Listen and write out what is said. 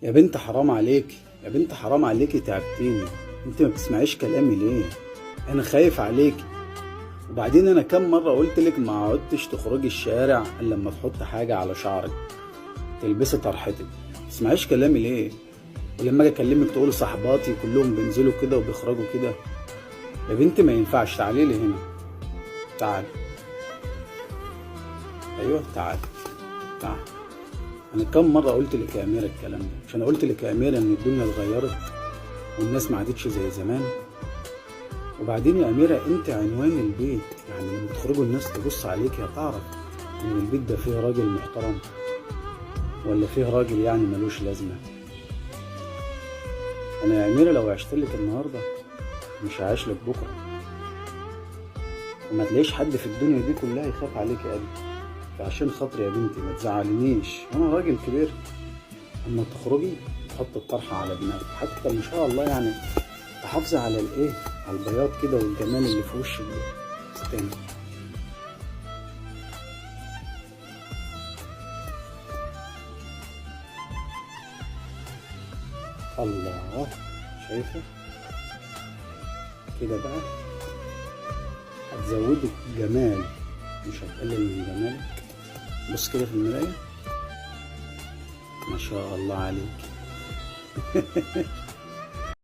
يا بنت حرام عليك، يا بنت حرام عليكي، تعبتيني. انت ما بتسمعيش كلامي ليه؟ انا خايف عليكي. وبعدين انا كم مرة قلت لك ما عدتش تخرجي الشارع الا لما تحط حاجة على شعرك، تلبسي طرحتك. ما تسمعيش كلامي ليه؟ ولما اجي اكلمك تقولي صاحباتي كلهم بينزلوا كده وبيخرجوا كده. يا بنتي ما ينفعش، تعالي لي هنا، تعالي، ايوه تعالي تعالي. انا كم مرة قلت لك يا اميره الكلام ده؟ مش انا قلت لك يا اميره ان الدنيا اتغيرت والناس ما عادتش زي زمان؟ وبعدين يا اميره انت عنوان البيت، يعني لما تخرجوا الناس تبص عليك هتعرف ان البيت ده فيه راجل محترم ولا فيه راجل يعني ملوش لازمه. انا يا اميره لو عشت لك النهارده مش هعيش لك بكره، وما تلاقيش حد في الدنيا دي كلها يخاف عليك يا قلبي. فعشان خاطري يا بنتي ما تزعلنيش، انا راجل كبير. اما تخرجي تحط الطرحة على دماغك، حتى ان شاء الله يعني تحافظي على الايه، على البياض كده والجمال اللي في وشك ده. استني، الله، شايفه كده بقى؟ هتزودك جمال، مش هتقلل من جمالك. بص كده في المراية، ما شاء الله عليك.